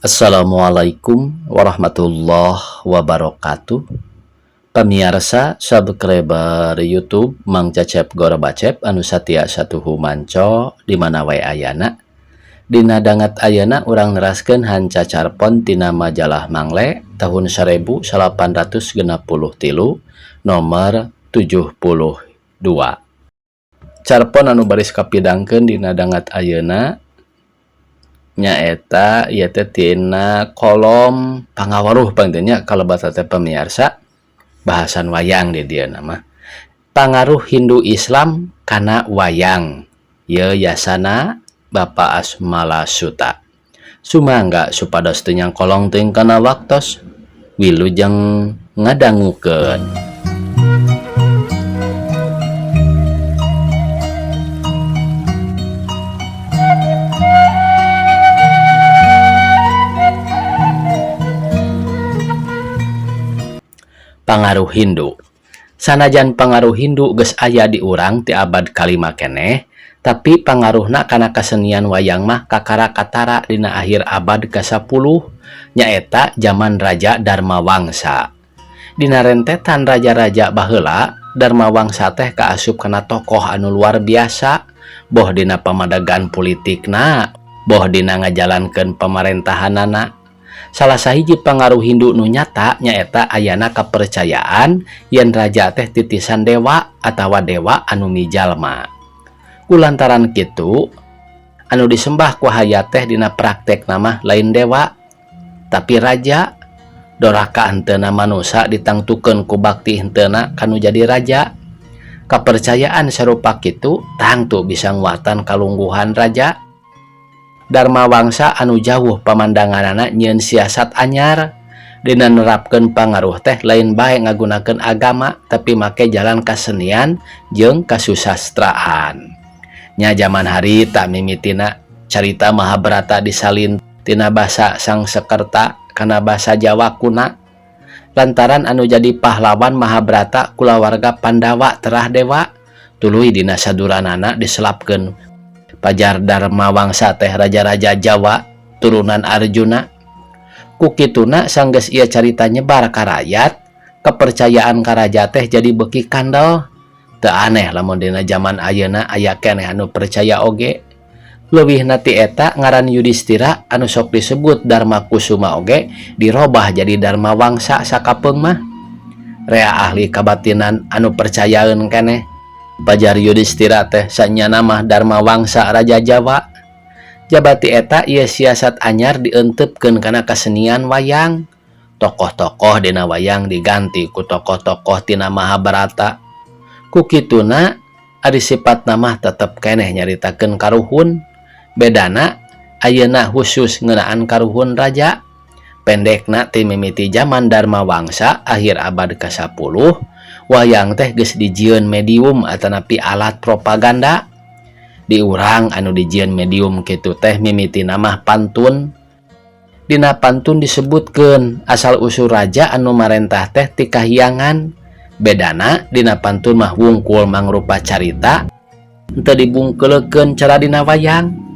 Assalamualaikum warahmatullahi wabarakatuh. Pamiarsa subscriber YouTube Mang Cecep Gorbacep anu satia satuhu manco di mana wae ayana. Dina danget ayeuna urang neraskeun hanca carpon tina majalah Mangle tahun 1863 nomor 72. Carpon anu baris kapidangkeun dina danget ayeuna nyaeta ieu teh tina kolom pangawaruh panginten nya kalebet teh pamiarsa bahasan wayang di dieu mah. Pangaruh Hindu Islam kana wayang ieu yasana Bapak Asmala Suta. Sumangga supados teu nyangkolong teuing kana waktos wilujeng ngadangukeun. Pangaruh Hindu. Sanajan pangaruh Hindu geus aya di urang ti abad kalima keneh, tapi pangaruhna kana kasenian wayang mah kakara katara dina akhir abad ka-10 nyaeta zaman Raja Dharmawangsa. Dina rentetan raja-raja baheula, Dharmawangsa teh kaasup kana tokoh anu luar biasa, boh dina pamadegan politikna, boh dina ngajalankeun pamarentahanana. Salah sahiji pangaruh Hindu nu nyata nyaeta ayana kepercayaan yen raja teh titisan dewa atawa dewa anu mijalma. Kulantaran kitu anu disembah ku hayat teh dina praktek nama lain dewa tapi raja. Doraka henteu manusa ditangtukeun ku bakti henteuna kanu jadi raja. Kepercayaan sarupa kitu tangtu bisa nguatan kalungguhan raja. Dharmawangsa anu jauh pamandanganana nyieun siasat anyar dina nerapkeun pangaruh teh lain bae ngagunakeun agama tapi make jalan kasenian jeung kasusastraan. Nya zaman harita mimitina carita Mahabharata disalin tina basa Sangsekerta kana basa Jawa kuna. Lantaran anu jadi pahlawan Mahabharata kulawarga Pandawa terah dewa tuluy dina saduranana diselapkeun pajar Dharmawangsa teh raja-raja Jawa turunan Arjuna. Ku kituna sanggeus ieu carita nyebar ka rakyat, kepercayaan ka raja teh jadi beuki kandel. Teu aneh lamun dina zaman ayeuna aya keneh anu percaya oge. Leuwihna ti eta ngaran Yudhistira anu sok disebut Dharma Kusuma oge dirobah jadi Dharmawangsa sakapeung mah. Rea ahli kabatinan anu percayaeun keneh. Pajar Yudhistira teh sanyana mah Dharmawangsa Raja Jawa. Jabati eta ieu siasat anyar dienteupkeun kana kasenian wayang. Tokoh-tokoh dina wayang diganti ku tokoh-tokoh tina Mahabharata. Ku kituna ari sipatna mah tetep keneh nyaritakeun karuhun. Bedana ayeuna khusus ngeunaan karuhun raja. Pendekna ti mimiti zaman Dharmawangsa akhir abad ka-10 wayang teh geus dijieun medium atanapi alat propaganda. Di urang anu dijieun medium kitu teh mimiti mah pantun. Dina pantun disebutkeun asal usul raja anu marentah teh ti kahyangan. Bedana dina pantun mah wungkul mangrupa carita henteu dibungkeulekeun cara dina wayang.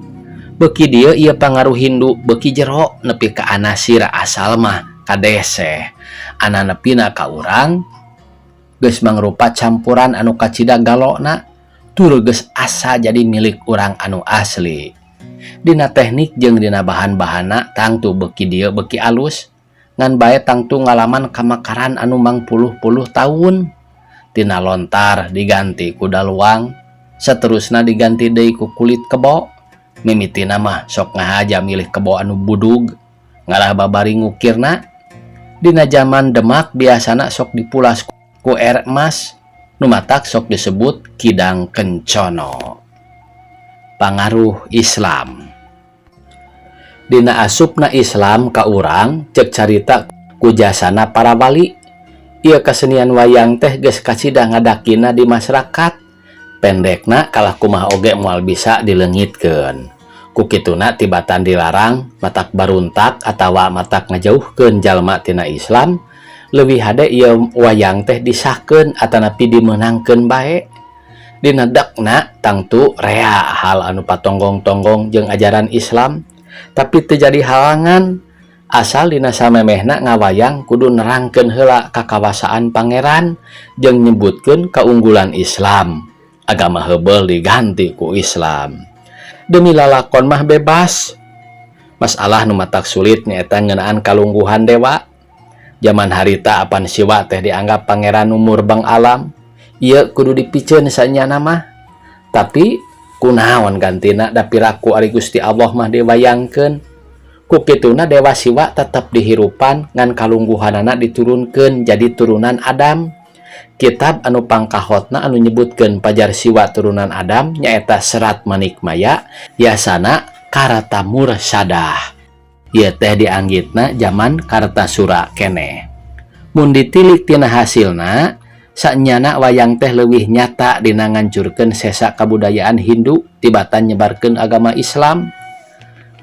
Beuki dieu ieu pangaruh Hindu beuki jero nepi ka anasir asal mah kadeseh. Ana nepina ka urang geus mangrupa campuran anu kacida galona tur geus asa jadi milik urang anu asli. Dina teknik jeung dina bahan-bahanna tangtu beuki dieu beuki alus ngan bae tangtu ngalaman kamakaran anu mangpuluh-puluh tahun. Tina lontar diganti ku daluang, saterusna diganti deui ku kulit kebo. Mimitina mah sok ngahaja milih kebo anu budug ngalah babari ngukirna. Dina zaman Demak biasana sok dipulas ku air emas nu matak sok disebut Kidang Kencono. Pangaruh Islam. Dina asupna Islam ka urang cek carita ku jasana para wali. Ieu kasenian wayang teh geus kacida ngadakina di masyarakat. Pendekna kalah kumaha oge moal bisa dileungitkeun. Ku kituna tibatan dilarang matak baruntak atawa matak ngajauhkeun jalma tina Islam. Leuwih hade ieu wayang teh disahkeun atanapi dimeunangkeun bae. Dina dekna tangtu rea hal anu patonggong-tonggong jeung ajaran Islam, tapi teu jadi halangan. Asal dina samemehna ngawayang kudu nerangkeun heula kakawasaan pangeran jeung nyebutkeun kaunggulan Islam. Agama heubeul diganti ku Islam. Demi lalakon mah bebas. Masalah nu matak sulit nyaeta ngeunaan kalungguhan dewa. Jaman harita apan Siwa teh dianggap pangeran nu murbeng alam. Ieu kudu dipiceun sanyana mah. Tapi kunaon gantina da piraku ari Gusti Allah mah diwayangkeun. Ku kituna Dewa Siwa tetep dihirupan ngan kalungguhanana diturunkeun jadi turunan Adam. Kitab anu pangkahotna anu nyebutkeun pajar Siwa turunan Adam nyaeta Serat Manikmaya yasana Kartamursadah. Ieu teh dianggitna jaman Kartasura keneh. Mun ditilik tina hasilna, sanyana wayang teh leuwih nyata dina ngancurkeun sesa kabudayaan Hindu tibatan nyebarkeun agama Islam.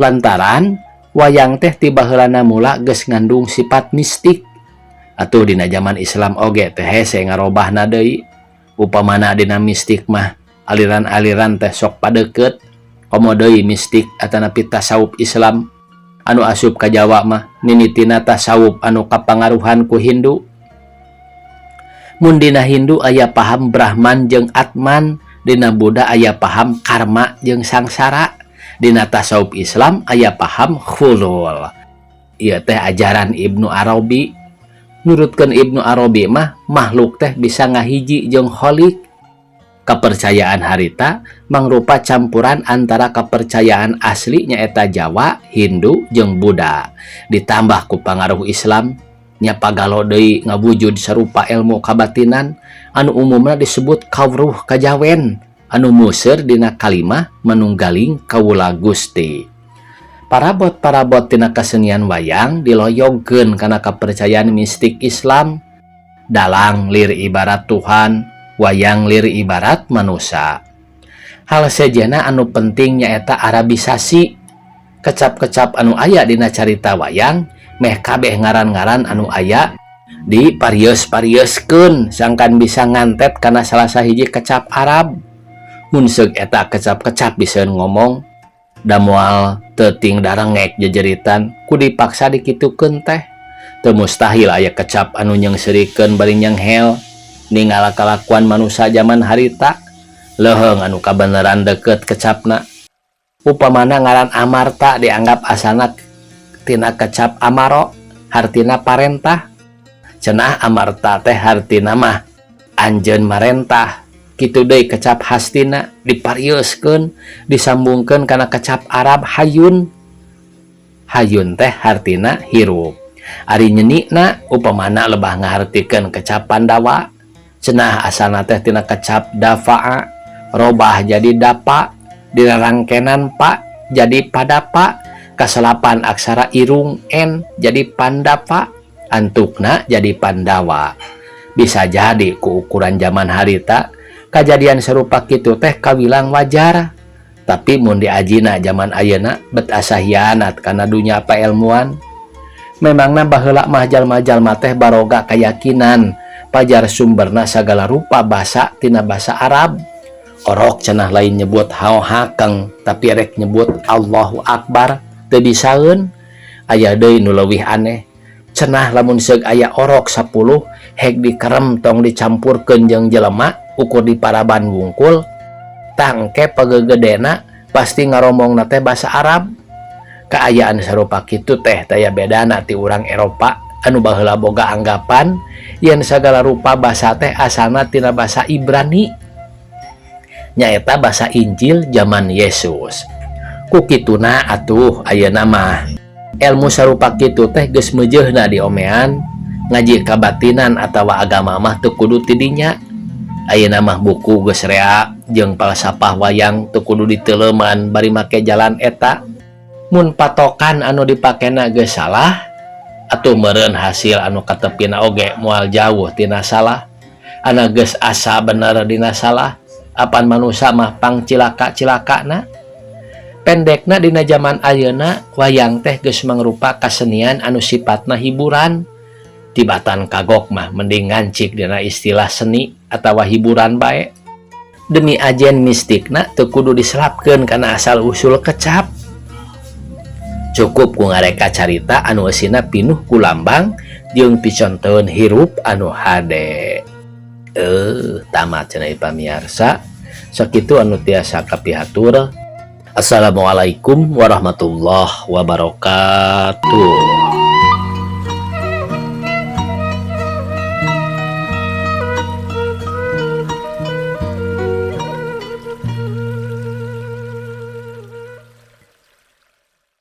Lantaran wayang teh ti baheulana mula geus ngandung sifat mistik. Atuh dina jaman Islam oge teh hese ngarobahna deui. Upamana dina mistik mah aliran-aliran teh sok padeukeut. Komo deui mistik atanapi tasawuf Islam anu asup ka Jawa mah mimitina tasawuf anu kapangaruhan ku Hindu. Mun dina Hindu aya paham Brahman jeung Atman, dina Buddha aya paham karma jeung sangsara, dina tasawuf Islam aya paham khulul. Ieu teh ajaran Ibnu Arabi. Nurutkeun Ibnu Arabi mah makhluk teh bisa ngahiji jeung Khalik. Kepercayaan harita mangrupa campuran antara kepercayaan asli nyaeta Jawa, Hindu jeung Buddha ditambah ku pangaruh Islam nya pagalo deui ngawujud sarupa ilmu kabatinan anu umumna disebut kawruh kajawen anu museur dina kalimah manunggaling kawula Gusti. Parabot-parabot tina kesenian wayang diloyogkeun kana kepercayaan mistik Islam. Dalang lir ibarat Tuhan, wayang lir ibarat manusia. Hal sejena anu penting nyaeta arabisasi. Kecap-kecap anu aya dina carita wayang meh kabeh ngaran-ngaran anu aya diparios-parioskeun sangkan bisa ngantet kana salah sahiji kecap Arab. Mun seug eta kecap-kecap bisa ngomong da moal teuting darengek jejeritan ku dipaksa dikitukeun teh. Teu mustahil aya kecap anu nyeungseurikeun bari nyenghel ningal kalakuan manusia zaman harita. Leuheung anu kabeneran deket kecapna. Upamana ngaran Amarta dianggap asalna tina kecap amaro, hartina parentah. Cenah Amarta teh hartina mah anjeun marentah. Kitu deui kecap Hastina diparioskeun disambungkeun kana kecap Arab hayun. Hayun teh hartina hirup. Ari nyenikna upamana lebah ngahartikeun kecap Pandawa. Cenah asalna teh tina kecap dafa'a, robah jadi dapa, dirarangkenan pa jadi padapa, kaselapan aksara irung n jadi pandapa, antukna jadi Pandawa. Bisa jadi ku ukuran zaman harita kajadian serupa kitu teh kawilang wajar. Tapi mun diajina zaman ayeuna bet asa hianat kana dunya paelmuan. Memangna baheula mah jalma-jalma teh baroga keyakinan pajar sumberna sagala rupa basa tina basa Arab. Orok cenah lain nyebut hao hakeng tapi rek nyebut Allahu Akbar teu bisaeun. Aya deui nu leuwih aneh. Cenah lamun seug aya orok 10 hek dikerem tong dicampurkeun jeung jelema ukur di paraban wungkul tangke pagegedena pasti ngaromongna teh basa Arab. Kaayaan sarupa kitu teh taya bedana ti urang Eropa anu baheula boga anggapan yen sagala rupa basa teh asalna tina basa Ibrani, nyaeta basa Injil zaman Yesus. Ku kituna atuh ayeuna mah ilmu sarupa kitu teh geus meujeuhna diomean. Ngaji kabatinan atawa agama mah teu kudu ti dinya. Ayeuna mah buku geus rea jeung falsafah wayang teu kudu diteuleuman bari make jalan eta. Mun patokan anu dipakena geus salah atuh meureun hasil anu katepina oge moal jauh tina salah. Ana geus asa bener dina salah, apan manusa mah pang cilaka-cilakana. Pendekna dina jaman ayeuna wayang teh geus mangrupa kasenian anu sifatna hiburan. Tibatan kagok mah mending ngancik dina istilah seni atawa hiburan bae. Demi ajen mistikna teu kudu diselapkeun kana asal usul kecap. Cukup ku ngareka carita anu eusina pinuh ku lambang jeung piconteun hirup anu hade. Tamat cenah pamiarsa. Sakitu anu tiasa kapihatur. Assalamualaikum warahmatullahi wabarakatuh.